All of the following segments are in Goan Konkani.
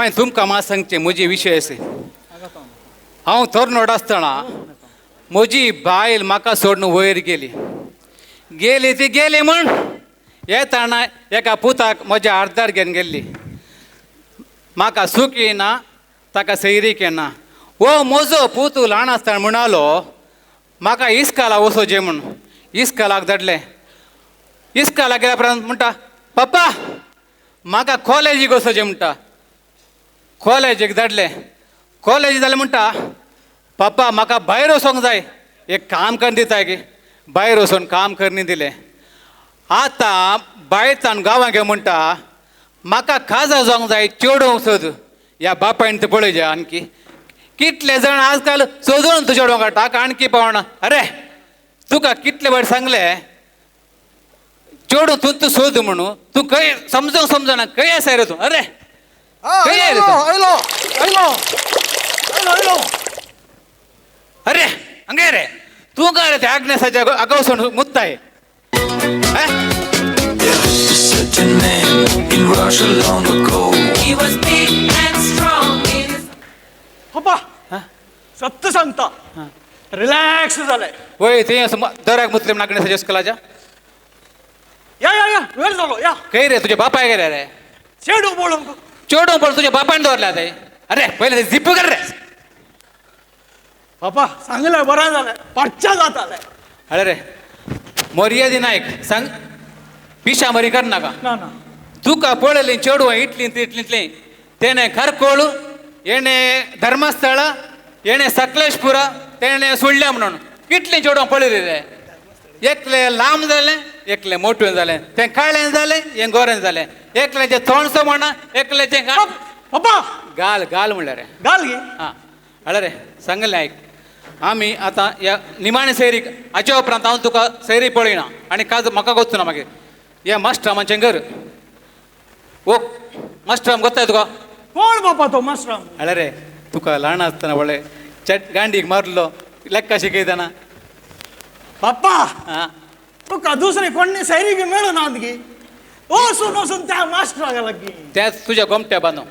हांवें तुमकां मात सांगचें म्हजे विशय अशे. हांव तरनोट आसतना म्हजी बायल म्हाका सोडून वयर गेली. गेली ती गेली म्हण येताना एका पुताक म्हज्या अर्दार घेवन गेल्ली. म्हाका सूख येना, ताका सैरीक येना. हो म्हजो पूत ल्हान आसतना म्हणालो म्हाका इस्काला वचोचें म्हूण. इस्कालाक धाडलें. इस्कालाक गेल्या उपरांत म्हणटा, पप्पा म्हाका कॉलेजीक वचोचें म्हणटा. कॉलेजीक धाडलें. कॉलेज जालें म्हणटा, पप्पा म्हाका भायर वचोंक जाय, एक काम करून दिता की. भायर वचून काम करनी दिलें. आतां भायरच्यान गांवांत घेवन म्हणटा म्हाका काजार जावंक जाय, चेडूंक सोद. ह्या बापायन तें पळयचें आणकी कितले जाण आजकाल सोदून तूं चेडूंक काडटा, हाका आणकी पावना. अरे तुका कितले फावट सांगलें चेडूं तूं तूं सोद म्हणून, तूं खंय समजूंक समजना, खंय आसा रे तूं? अरे खंय रे तूं? आयलो आयलो आयलो आयलो. अरे हंगे रे तूं काय रे त्या आग्नेसाच्या हाका वचून मुत्ताय? Certain man in Russia long ago. He was big and strong in his पप्पा सत्य सांगता, रिलॅक्स जालें. वय थंय असो दराक मुतले म्हण आग्नेसाच्या इस्कोलाच्या. या या या, वेळ जालो या. खंय रे तुज्या बापाय गेले रे? चेडूं पळोवंक. चेडूं पण तुज्या बापायन दवरल्या ते. अरे पयले ते झिप कर रे. पप्पा सांगलें बरें जालें, पाटच्या जातालें. अरे रे मर्यादी नायक सांग, पिशा मरी कर नाका. ना ना. तुका पळयली चेडवां इतलीं तितलीं इतलीं, तेणें खारकोळ, येणें धर्मस्थळ, येणें सकलेशपुरा, तेणें सुळ्ळ्या म्हणून कितलीं चेडवां पळयली रे. एकलें लांब जालें, एकलें मोटवें जालें, तें काळें जालें, हें गोरें जालें. एकल्याचें तोंडसो म्हणा, एकल्याचें पप्पा गाल गाल म्हणल्यार रे. घाल गे. आं अरे रे सांगलें आयक, आमी आतां ह्या निमाणे सैरीक हाच्या उपरांत हांव तुका सैरी पळयना आनी काज म्हाका गोत्तू ना मागीर. ह्या मास्टरामाचें घर. ओ मास्टराम गोत्ताय तुका? कोण बापा तो मास्टराम? अरे रे तुका ल्हान आसतना व्हडलें चट गांडीक मारलो लेक्का शिकयतना. बाप्पा आं तुका दुसरे कोणी सैरीक मेळना गे, वचून वचून त्या मास्टराक लागी. त्याच तुज्या गोमट्या बांदू.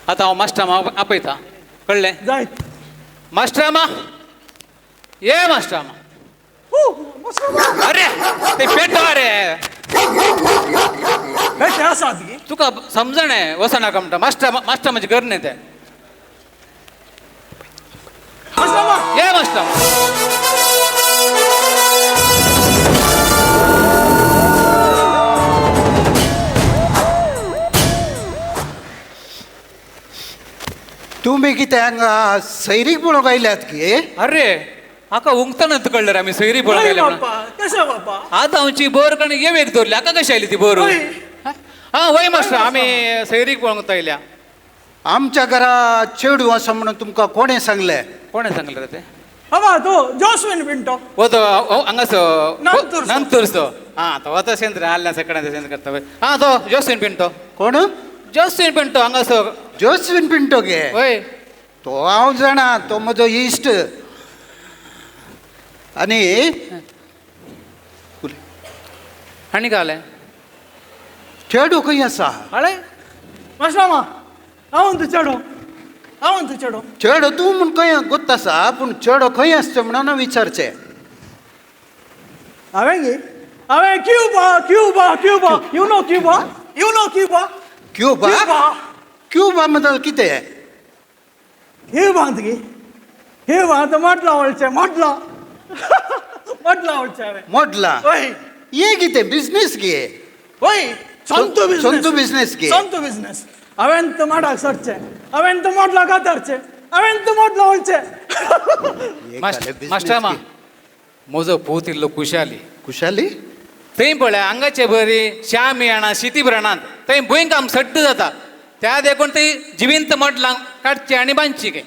आतां हांव मास्टरामा आपयता, कळ्ळें? जायत. मास्टरामा, ये मास्टरामा. अरे ते पेटो रे. बेटे आसात गे. तुका समजणें वचनाका म्हणटा. मास्टर मास्टर म्हजें घर न्ही तें. मास्टरामा. ये मास्टर. तुमी कितें हांगा सैरीक पळोवंक आयल्यात की? अरे हाका उंगतना कळ्ळें रे आमी सैरी पळोवंक हय आयले म्हणून. बाप्पा, कशें बाप्पा? आतां आमची बोर कण येवेक दवरली, हाका कशी आयली ती बोर? हय. आं वय मास्टर, आमी सैरीक पळोवंक आयल्या. आमच्या घरा चेडूं आसा म्हणून तुमकां कोणें सांगलें? कोणें सांगलें रे तें? बाबा तो जोस्विन पिंटो. हो तो हांगासो नंतुरसो. नंतुरसो. आं तो तशेंच रे, आल्ल्या सकाळीं तशेंच करता. आं तो जोस्विन पिंटो. कोण? जोस्विन पिंटो हांगासो. जोस्विन पिंटो गे? वय. तो हांव जाणा, तो म्हजो इश्ट. आनी आनी काय? चेडूं खंय आसा? अरे मास्टरामा, हांव तूं चेडो, हांव तूं चेडो. चेडो तूं म्हूण खंय गोत्त आसा, पूण चेडो खंय आसचें म्हणून विचारचें. हांवें गे, हांवें Cuba Cuba Cuba, you know Cuba, you know Cuba. Cuba? Cuba म्हटल्यार कितें? क्युबांत गे, क्युबांत मोडलां वळचें, मोडलां मोडलां वळचें हांवें. मोडलां? वय. हें कितें बिजनेस गे? वय, संतू बिजनेस. संतू बिजनेस गे. संतू बिजनेस. हांवें तो माडाक सरचें, हांवें तो मोडलां कातरचें, हांवें तो मोडलां वळचें. मास्टरामा, म्हजो पूत इल्लो खुशाली. खुशाली? थंय पळय हांगाचे बरी श्यामी जाणा शिती प्रणांत थंय भुंयकाम सट्ट जाता, त्या देखून थंय जिविंत मडलां काडचें आनी बांदची खंय.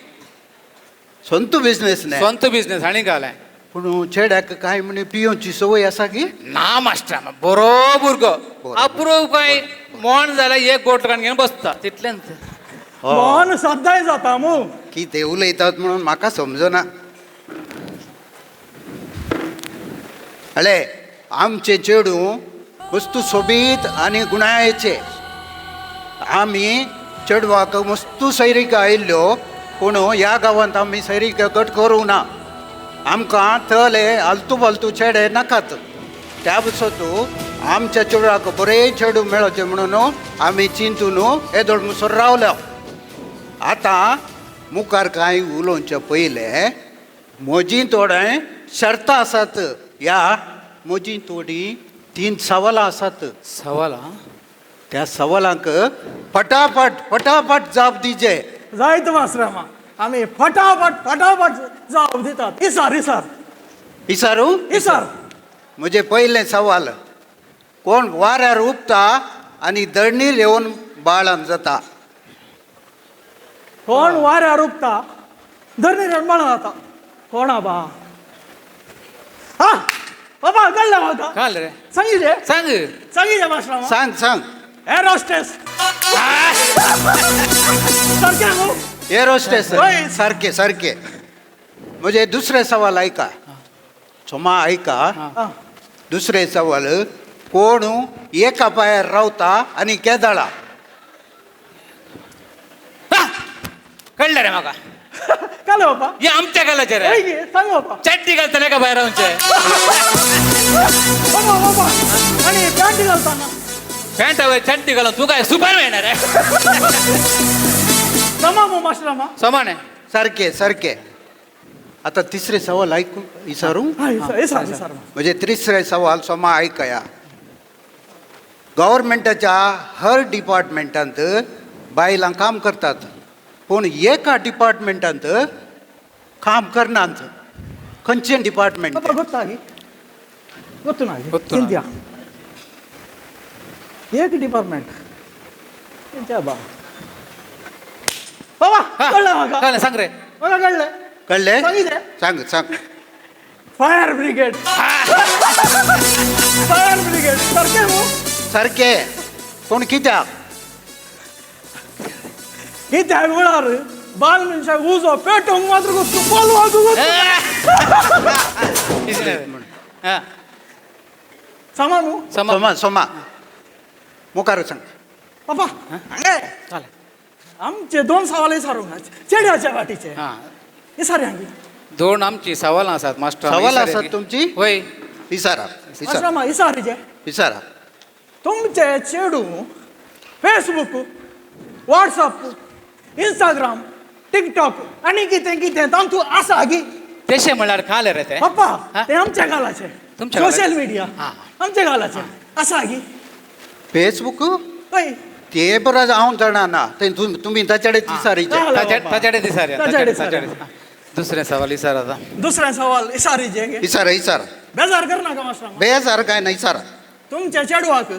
संतू बिजनेस न्ही? संतू बिजनेस आनी घालें. पूण चेड्याक काय म्हण पियोवची संवय आसा की? ना मास्टर, बरो भुरगो. अप्रूप काय मोण जाल्यार एक गोट काडून घेवन बसता तितलेंच. मोन सद्दांय जाता मू. कितें उलयतात म्हणून म्हाका समजना. अळे आमचें चेडूं वस्तू सोबीत आनी गुणायेचें. आमी चेडवाक मस्तू सैरीक आयिल्ल्यो पूण ह्या गांवांत आमी सैरीक गट करूंक ना. आमकां तले आलतू फालतू चेडे नाकात. त्या पासत आमच्या चेडवाक बरें चेडूं मेळचें म्हणून आमी चिंतून येदोळ मुसर रावल्या. आतां मुखार कांय उलोवचें पयलें म्हजी थोडें शर्तां आसात. ह्या म्हजी थोडीं 3 सवालां आसात. सवालां? त्या सवालांक फटाफट फटाफट जाप दिजे. जायत मास्टरामा, आमी फटाफट फटाफट जाप दितात. इसार इसार इसारू इसार. म्हजें पयलें सवाल, कोण वाऱ्यार उपता आनी दळणीर येवन बाळान जाता? कोण वाऱ्यार उपता धरणीर येवन बाळान जाता? कोण आबा? हा बाबा कळ्ळें म्हाका. काल रे सांगिजे सांग सांगिजे मास्टरामा. सांग सांग. Air hostess. सारकें न्हू? एअर होस्टेस हय. सारकें सारकें. म्हजें दुसरें सवाल आयका, सोमा आयका. आं. दुसरें सवाल, कोण एका पांयार रावता आनी केदळा? कळ्ळें रे म्हाका. कळ्ळें बाबा. हे आमच्या गालाचे रे. हय गे, सांग बाबा. चड्डी घालता एका भायर रावचे. बाबा बाबा आनी पॅन्ट घालताना? पॅन्ट वयर चड्डी घालून तूं काय सुपर मेळणार रे. समा मो मास्टरामा. समान आहे. सारकें सारकें. आतां तिसरें सवाल आयकू विचारूं? हय इसार इसार. म्हणजे तिसरें सवाल सोमा आयकया. गव्हर्मेंटाच्या हर डिपार्टमेंटांत बायलां काम करतात, पूण एका डिपार्टमेंटांत काम करनात. खंयचें डिपार्टमेंट? बाबा गोत्ता गोत्तु ना. गोत्तु ना. चिंत्या एक डिपार्टमेंट चिंत्या बा. बाबा कळ्ळें म्हाका. कळ्ळें सांग रे. म्हाका कळ्ळें. कळ्ळें? सांगितलें. सांग सांग. Fire brigade. Fire brigade सारकें न्हू? सारकें. पूण कित्याक? कित्याक म्हळ्यार बाल मनशाक उजो पेटोवंक मात्र गोत्तु, पालवाक गोत्तु. हा समा न्हू? समा. सोमा सोमा मुखार सांग. बाबा हांगे आमचे 2 सवाल विचारूंक चेड्याच्या वाटीचे हां विचार हांगे. 2 आमची सवालां आसात मास्टर. सवालां आसात तुमची? वय. विचारा विचारा मास्टरामा विचारीचे. विचारा. तुमचे चेडूं फेसबूक, व्हॉट्सअप, इंस्टाग्राम, टिकटॉक आनी कितें कितें तांतू आसा गी? तशें म्हणल्यार काल रे ते. पप्पा ते आमच्या गालाचे. तुमच्या गालाचे? सोशल मिडिया आमच्या गालाचे आसा गी? फेसबूक हय ते बरं हांव जाणा ना, ते तुमी ताचे कडेन विचारीचें. ताच्याडे दिसार. ताच्याडे दिसार. दुसरें सवाल विचार आतां. दुसरें सवाल विचारीचें. विचारा विचारा. बेजार करनाका मास्टर. बेजार काय ना, विचारा. तुमच्या चेडवाक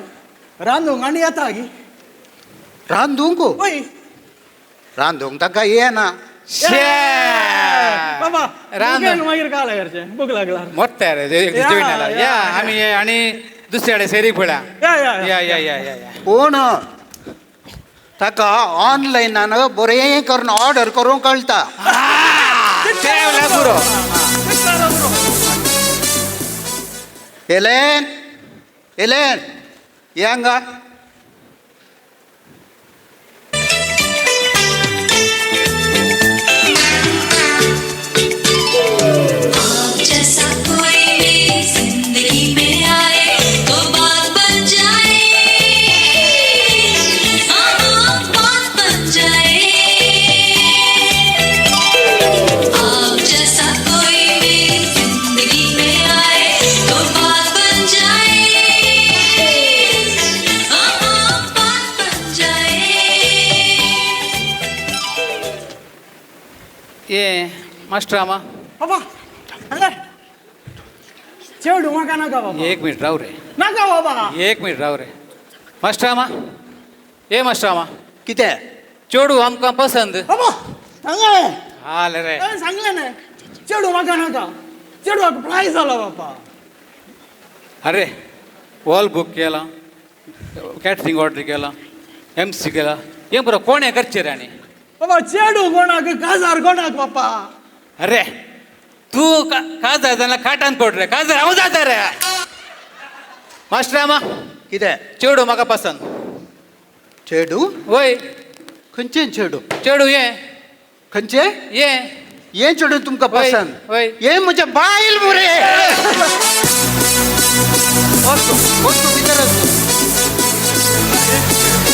रांदूंक आनी येता गी? रांदूंक? हय. रांदूंक ताका येना. बाबा रांद मागीर काल करचें भूक लागला. मोठ्ठे रे जेवणाला या आमी आनी दुसऱ्याकडे सेरीक पळया. या या या या या या या. पूण ताका ऑनलायनान बरें करून ऑर्डर करूंक कळटा. तें पुरो. एलेन एलेन ये हांगा. जैसा कोई भी जिंदगी में आए तो बात बन जाए, हाँ बात बन जाए. आप जैसा कोई भी जिंदगी में आए तो बात बन जाए, हाँ बात बन जाए. ये मास्टर आमा. बाबा हांगा चेडूं म्हाका नाका बाबा. एक मिनिट राव रे. नाका बाबा. एक मिनिट राव रे. मास्टर आमा, ए मास्टर आमा. कितें? चेडूं आमकां पसंद. बाबा हांगा हाल रे. हांवें सांगलें न्हय चेडूं म्हाका नाका. चेडवाक प्रायज जाला बाबा. अरे हॉल बूक केला, कॅटरिंग ऑर्डर केला, एम सी केला, हें बरो कोण हें करचें रे? आनी बाबा चेडूं कोणाक काजार कोणाक बापा? अरे तूं काजार जाल्यार काटान पड रे, काजार हांव जाता रे. मास्टर आमा कितें? चेडूं म्हाका पसंद. चेडू? वय. खंयचें चेडू? चेडूं हें. खंयचें? हें. हें चेडूं तुमकां वय, पसंद? वय. हें म्हजें बायल मुरे. वचू वचू, भितर वचू.